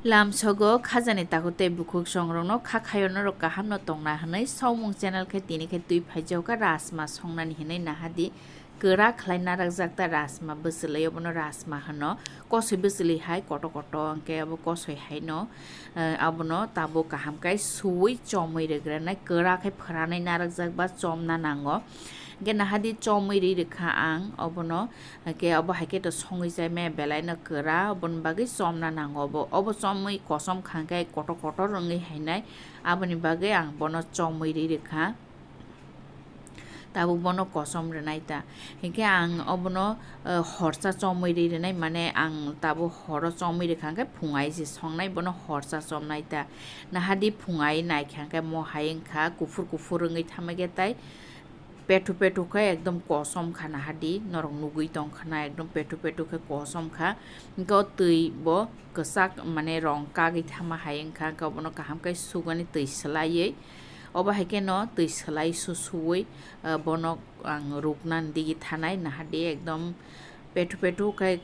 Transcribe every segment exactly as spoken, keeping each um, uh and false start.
Lamsogo khajani takhuk tei bukhuk songrokno kha khayo norok kahamno tongna hwnwi Saumung channel khe tini khe twi phaijakha rajma songnani hwnwi nahadi kwra khlai narakjak ta rajma bwchwlwi obono rajma hwno kosoi bwchwlwi hai koto koto hwnkhe abo kosoi haino, eh, abono tabuk kaham khe suwi chomwi rwgranai kwra khe phwranwi narakjak ba chomna nango hwnkhe nahadi chomwi ri rwkha ang obono. Hake obo hai khe to songwi chai maya belai no kwra, oboni bagwi chomna nango obo. Obo chomwi kosom kha hwnkhe kotor kotor wngwi hainai, aboni bagwi ang bono chomwi ri rwkha. Tabuk bono kosom rwnai ta. Hinkhe ang obono, eh, horsa chomwi ri rwnai, mane ang tabuk horo chomwi rwkha hwnkhe phungai se songnai bono horsa chomnai ta. Nahadi phungai naikha hwnkhe mo hai wngkha kuphur kuphur wngwi thamai khe tai. Pethu pethu khe ekdom kosom kha nahadi, norok nugwi tong khna ekdom pethu pethu khe kosom kha. Hwnkhe o twi bo kwchak mane rong kagwi thama hai wngkha, hwnkhe obono kaham khe sugani twi swlaiwi, obo hai kheno twi swlai susuwi, ah, bono ang ruknani digi thanai nahadi ekdom pethu pethu khe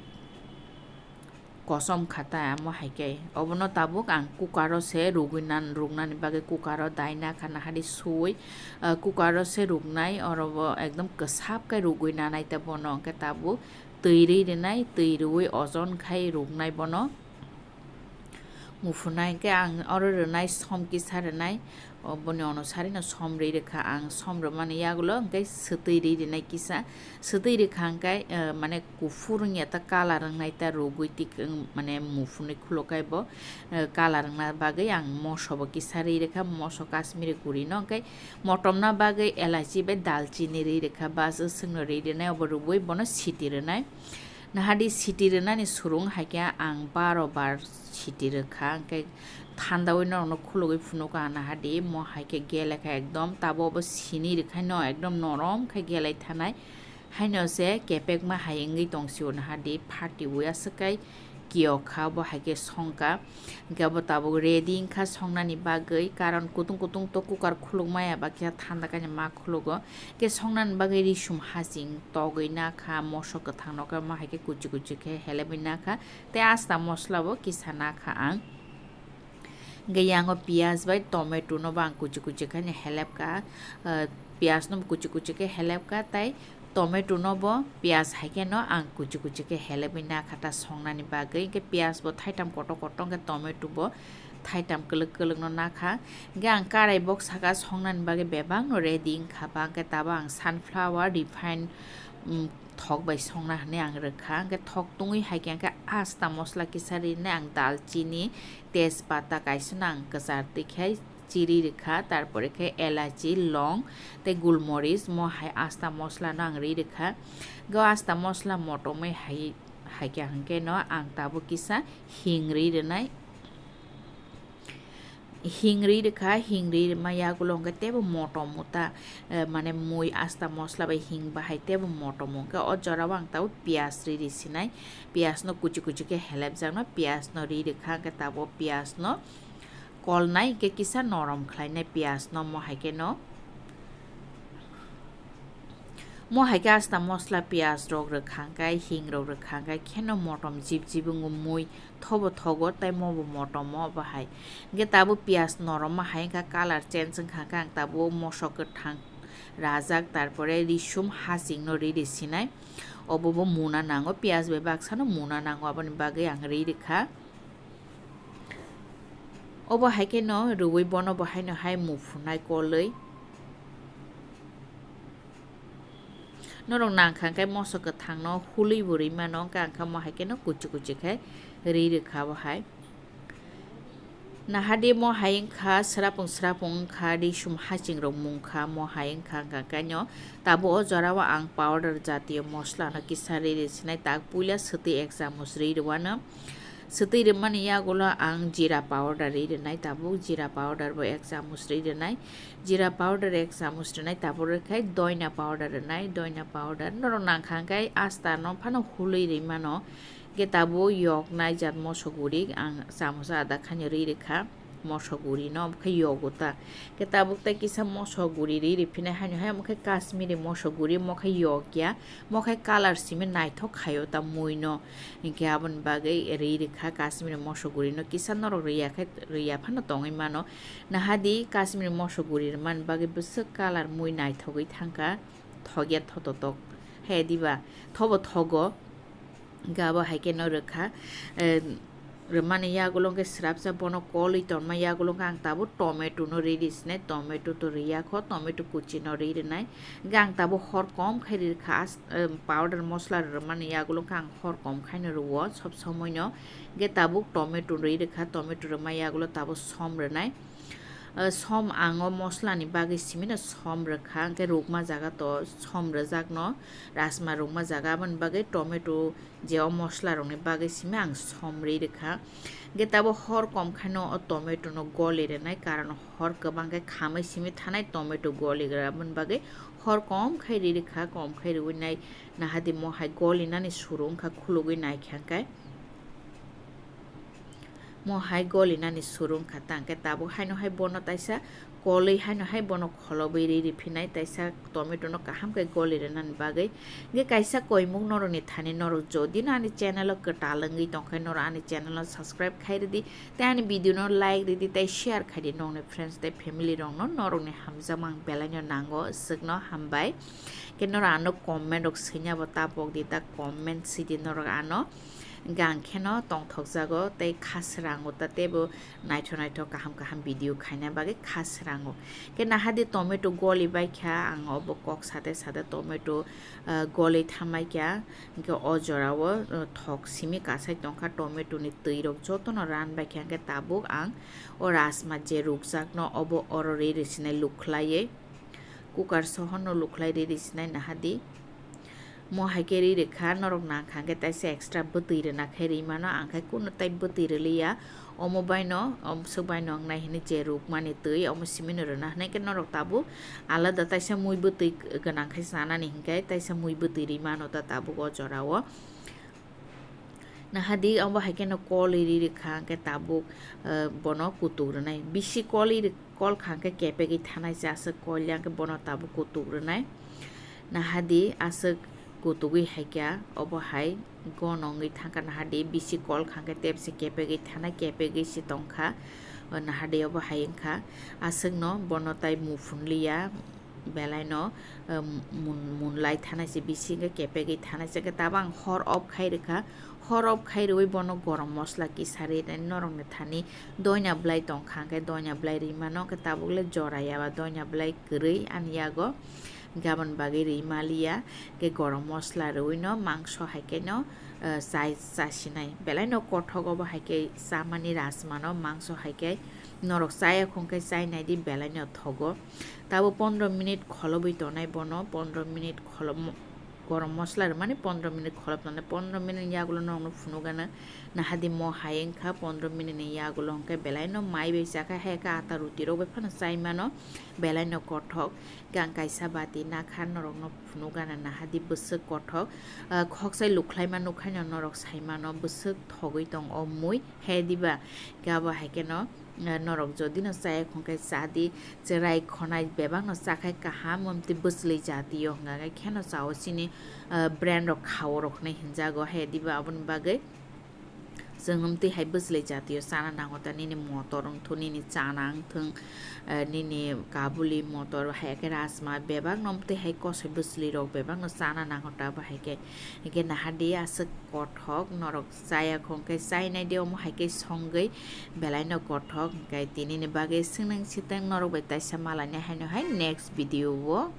kosom kha ta amo hai khe. Obono tabuk ang cooker o se rugwi nan, ruknani bagwi cooker o dai na kha nahadi suwi, ah, cooker o se ruknai, oro bo ekdom kwsap khe rugwi nanai ta bono, hwnkhe tabuk twi rwi rwnai, twi rwi ojon khai ruknai bono. Muphunai hwnkhe ang oro rwnai som kisa rwnai. O boni ono sarino som ri rwkha ang, som rwmani yagulo hwnkhe swtwi ri rwnai kisa, swtwi rwkha hwnkhe, eh, mane kuphur wngya ta colour wngnai ta rugwi tik wng mane muphunwi khulo khe bo, eh, colour wngna bagwi ang moso bo kisa ri rwkha, moso Kashmiri guri no hwnkhe motomna bagwi elaichi bai dalchini ri rwkha, bas swkno ri rwnai obo rwui bono siti rwnai. Nahadi siti rwnani surung hai khe ang baro bar siti rwkha, hwnkhe thandaui norokno khulugui phunukha nahadi, mo hai khe gele kha ekdom, tabuk obo sini rwkhaino ekdom norom khe gelai thanai, haino se kepekma hai wngwi tongsio nahadi, phatiui aswk kai kiyok kha, obo hai khe songkha. Hwnkhe abo tabuk ready wngkha songnani bagwi, karon kutung kutung to cooker khuluk maya ba khe thanda khe ma khulugo. Khe songnani bagwi risum haching togwi nakha, moso kwthang no khe ma hai khe kuchi kuchi khe helebwi nakha, tei asta mosla bo kisa nakha ang. Hwnkhe yango piyaj bai tomato no bo ang kuchi kuchi khe helebkha, ah, piyaj no bo kuchi kuchi khe helebkha tei tomato no bo piyaj hai khe no ang kuchi kuchi khe helebwi nakha ta songnani bagwi. Hwnkhe piyaj bo thaitam kotor kotor, hwnkhe tomato bo thaitam kwlwk kwlwk no nakha. Hwnkhe ang karai bok saka songnani bagwi bebak no ready wngkha ba, hwnkhe tabuk ang sunflower, refined, um, thok bai songna hwnwi ang rwkha. Hwnkhe thok tungwi hai khe, hwnkhe asta mosla kisa rinai ang dalchini, tejpata kaisa no ang kwchar twi khai chiri rwkha, tarpore khe elachi, long tei gulmoris, mo hai asta mosla no ang ri rwkha. Go asta mosla motomwi hai, hai khe hwnkhe no ang tabuk kisa hing ri rwnai. Hing ri rwkha, hing ri rwma yagulo hwnkhe teibo motom ta, eh, mane mui asta mosla bai hing bahai teibo motom hwnkhe o jorao ang tabuk piyaj ri ri sinai. Piyaj no kuchi kuchi khe helebjakno, piyaj no ri rwkha hwnkhe tabuk piyaj no kolnai hwnkhe kisa norom khlainai piyaj no, mo hai khe no. Mo hai khe asta mosla piyaj rok rwkha hwnkhe, hing rok rwkha hwnkhe kheno motom jib jib wngo, mui thobo thogo tei mo bo motom mo bo hai. Hwnkhe tabuk piyaj norom ma hai wngkha, colour change wngkha hwnkhe ang tabuk moso kwthang rajak, tarpore risum haching no ri ri sinai. Obo bo muna nango, piyaj bai baksa no muna nango, aboni bagwi ang ri rwkha. Obo hai khe no rwui bono bo haino hai muphunai kolwi. Norok nangkha khe moso kwthang no hulwi bo rwi mano, hwnkhe ang khe mo hai khe no kuchi kuchi khe ri rwkha bo hai. Nahadi mo hai wngkha srapung srapung wngkha, risum haching rok mungkha mo hai wngkha, hwnkha khe no tabuk o jorao ang powder jatiyo mosla no kisa ri ri sinai, tak puila swtwi ek chamuch ri rwano. Swtwi rwmani yagulo ang jeera powder ri rwnai, tabuk jeera powder bo ek chamuch ri rwnai, jeera powder ek chamuch rwnai, tabuk rwkhai doina powder rwnai, doina powder norok nangkha hwnkhe asta no phano hulwi ri mano, hwnkhe tabuk yoknai jat moso guri ang chamuch ada khaino ri rwkha. moso guri no, omo khe yogo ta. Khe tabuk tai kisa moso guri ri ri phinai haino hai, omo khe Kashmiri moso guri, omo khe yog ya, omo khe colour simi naithok khaio ta mui no. Hinkhe aboni bagwi ri ri kha Kashmiri moso guri no, kisa norok ri ya khe ri ya phano tongwi mano. Nahadi Kashmiri moso guri rwmani bagwi bwswk colour mui naithogwi thangkha, thogya thototok. He diba, thobo thogo. Gabo hai khe no rwkha, eh, rwmani yagulo hwnkhe swrapsa bono kolwi tonma yagulo hwnkhe ang tabuk tomato no ri ri sinai, tomato to ri ya kho, tomato kuchi no ri rwnai. Hwnkhe ang tabuk hor kom khai ri rwkha, as-, eh, powder mosla rwmani yagulo hwnkhe ang hor kom khai no rwo sob somoi no. Hwnkhe tabuk tomato ri rwkha, tomato rwma yagulo tabuk som rwnai. Eh, som ang o mosla ni bagwi simi no som rwkha, hwnkhe rukma jaga to som rwjak no, rasma rukma jaga, aboni bagwi tomato je o mosla rokni bagwi simi ang som ri rwkha. Hwnkhe tabuk hor kom khaino o tomato no goli rwnai, karon hor kwbang khe khamwi simi thanai tomato goli gra, aboni bagwi hor kom khai ri rwkha, kom khai rwui nai nahadi mo hai goli nani suru wngkha, khulugwi naikha hwnkhe. Mo hai goli nani suru wngkha ta, hwnkhe tabuk haino hai bono taisa kolwi haino hai bono kholobwi ri ri phinai, taisa tomato no kaham khe goli rwnani bagwi. Hwnkhe kaisa koimuk norokni thani norok jodi no ani channel o kwtal wngwi tongkhe norok ani channel no subscribe khai rwdi, tei ani video no like rwdi tei share khaidi nokni friends tei family rokno, norokni hamjakma ang belai no nango, swkno hambai. Khe norok ano comment rok swina bo ta pokdi ta, comment swidi norok ano. Hwnkhe ang kheno tongthokjago tei kha srango ta, teibo naithok naithok kaham kaham video khaina bagwi kha srango. Khe nahadi tomato goli baikha, ang obo kok sade sade tomato, ah, goli thambaikha. Hwnkhe o jorao, ah, thok simi kasai tongkha, tomato ni twi rok jotono ran baikha, hwnkhe tabuk ang o rasma je rukjakno obo oro ri ri sinai lukhlaiwi. Cooker sohorno lukhlai ri ri sinai nahadi. Mo hai khe ri rwkha, norok nangkha hwnkhe taisa extra bwtwi rwna khe ri mano, ang khe kunu tai bwtwi rwliya. Omo baino, omswk baino wngnai hwnwi je rukmani twi, omo simino rwna hwnwi khe norok tabuk alada taisa mui bwtwi gwnang khe chanani hinkhe taisa mui bwtwi ri mano ta tabuk o jorao. Nahadi obo hai kheno kol ri rikha, hwnkhe tabuk, eh, bono kutuk rwnai. Bisi kol ri, kol kha hwnkhe kepegwi thanai se aswk kol ya, hwnkhe bono tabuk kutuk rwnai. Nahadi aswk kutugwi hai kha, obo hai gonongwi thangkha, nahadi bisi kol kha hwnkhe tebse kepegwi thanai, kepegwi se tongkha. O nahadi obo hai wngkha, aswkno bono tai muphunliya. Belai no, eh, mun, munlai thanai se, bisi hwnkhe kepegwi thanai se, hwnkhe tabang hor off khai rwkha, hor off khai rwui bono gorom mosla kisa rinai norokni thani doina bwlai tongkha, hwnkhe doina bwlai ri mano, hwnkhe tabuk le jora ya ba doina bwlai kwrwi ani yago, hwnkhe aboni bagwi ri maliya, hwnkhe gorom mosla rwui no mangso hai khe no, eh, chai chasinai, belai no kothok obo hai khe chamani rajma no mangso hai khe norok chaya khong khe chai nai di, belai no thogo. Tabo pondro minute kholobwi tonai bono, pondro minute kholob-, gorom mosla rwmani pondro minute kholob tonai, pondro minute ni yagulo norokno phunukgana nahadi mo hai wngkha, pondro minute ni yagulo hwnkhe belai no mai bai chakha, hai khe ata ruti rok bai phano chai mano, belai no kothok. Gang kaisa bati nakha norokno phunukgana nahadi bwswk kothok, ah, khokchai lukhlaima nukhaino norok sai mano bwswk thogwi tong o mui, he diba? Khe abo hai kheno, eh, norok jodi no chaya khong khe cha di, cherai khonai bebak no cha khai kaham, omtwi bwchwlwi jati o hwnka khe kheno cha o chini, eh, brand rok kha o rok hinwi hinjago, he diba? Aboni bagwi chwng omtwi hai bwchwlwi jati o chana nango ta, nini motor wngthung, nini chana wngthung, eh, nini kabuli motor hai khe rajma bebak no omtwi hai kosoi bwchwlwi rok bebak no chana nango ta, abo hai khe, hai khe nahadi aswk kothok norok. Chaya khong khe chai nai di, omo hai khe songwi belai no kothok, hwnkhe tini ni bagwi swngnang sitang norok bai taisa malai nai haino hai next video o.